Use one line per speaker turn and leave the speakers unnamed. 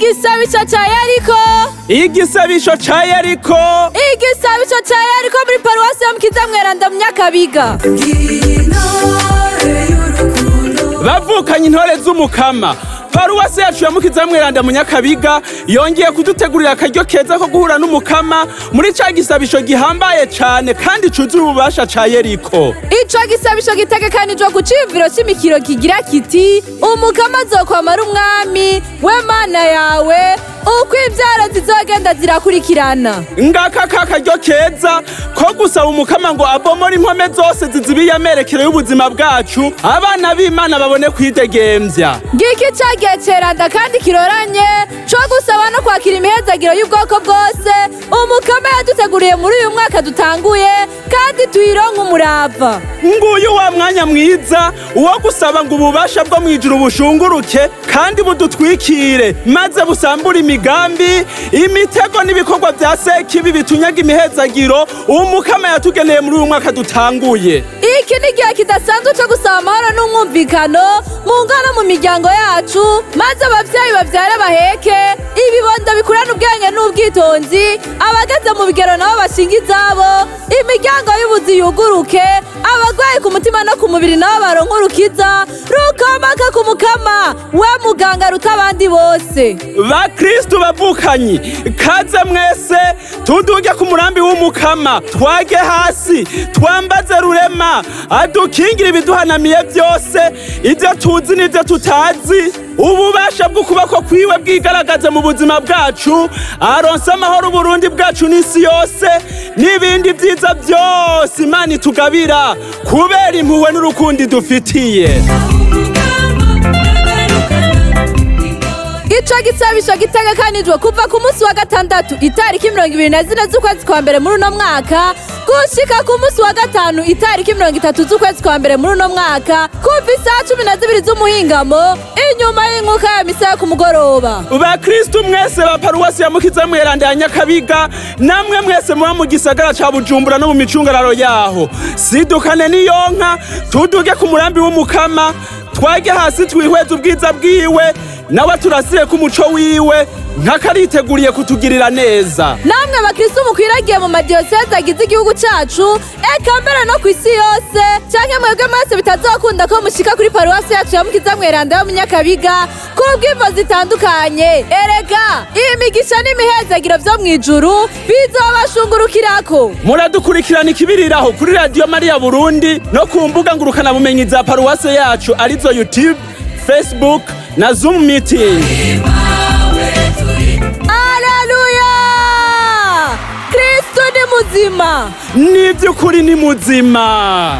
Igisabisho ca Yeriko.
Igisabisho ca Yeriko.
Igisabisho ca Yeriko muri paruwasi ya Mukiza Mweranda mu Nyakabiga.
Bavukanye, intore z'Umukama, paruwasi yacu ya Mukiza Mweranda mu Nyakabiga yongeye kudutegurira akaryo keza ko guhura n'Umukama muri ca gisabisho gihambaye cane kandi cuzuye ububasha ca Yeriko.
Ico gisabisho gitegekanijwe ku ciyumviro c'imikiro kigira kiti: "Umukama azokwamara umwami we Mana yawe uko ivyaro zizogenda zirakurikirana."
Ngaka ka karyo keza ko gusaba Umukama ngo abomore impome zose zizibiye amerekero y'ubuzima bwacu, abana b'Imana babone kwidegemvya.
Ngiki cagihe ceranda kandi kiroranye co gusaba no kwakira imihezagiro y'ubwoko bwose Umukama yaduteguriye muri uyu mwaka dutanguye, kandi tuyironke umurava.
Nguyu wa mwanya mwiza wo gusaba ngo ububasha bwo mw'ijuru bushunguruke kandi budutwikire, maze busambure imigambi, imitego n'ibikorwa vya Sekibi bitunyaga imihezagiro Umukama yatugeneye muri uyu mwaka dutanguye.
Iki ni igihe kidasanzwe co gusaba amahoro n'umwumvikano mu ngo no mu miryango yacu, maze abavyeyi bavyare baheke, ibibondo bikurane ubwenge n'ubwitonzi, abageze mu bigero nabo bashinga izabo, imiryango y'ubuzi yuguruke, abagwayi ku mutima no ku mubiri nabo baronke urukiza rukomoka ku Mukama we muganga ruta abandi bose.
Bakristu bavukanyi, kaze mwese tuduge ku murambi w'Umukama, twage hasi twambaze Rurema adukingira ibiduhanamiye byose, ibyo tuzi n'ibyo tutazi. Ububasha bw'ukuboko kwiwe bwigaragaze mu buzima bwacu, aronse amahoro Uburundi bwacu n'isi yose, n'ibindi byiza byose Imana itugabira kubera impuhwe n'urukundo idufitiye.
Ico gisabisho gitegekanijwe kuva ku munsi wa gatandatu itariki 24 z'ukwezi kwa mbere muri uno mwaka gushika ku munsi wa gatanu itariki 30 z'ukwezi kwa mbere muri uno mwaka, kuva isaha 12 z'umuhingamo, inyuma y'inkuka ya misa yo ku mugoroba.
Bakristu mwese ba paruwasi ya Mukiza Mweranda ya Nyakabiga, namwe mwese muba mu gisagara ca Bujumbura no mu micungararo yaho, sidukane n'iyonka tuduge ku murambi w'Umukama, twage hasi twihweze ubwiza bwiwe, nawe turasire ku muco wiwe nk'akariteguriye kutugirira neza.
Namwe bakristu mukwiragiye mu madiyoseze agize igihugu cacu, eka mbere no ku isi yose, canke mwebwe mwese bitazokunda ko mushika kuri paruwasi yacu ya Mukiza Mweranda yo mu Nyakabiga kubw'imvo zitandukanye, erega imigisha n'imihezagiro vyo mw'ijuru bizobashungurukirako.
Muradukurikirana ikibiriraho kuri Radiyo Mariya Burundi no ku mbuga ngurukanabumenyi za paruwasi yacu, arizo YouTube, Facebook na Zoom meeting.
Aleluya! Kristu ni muzima!
Ni by'ukuri ni muzima.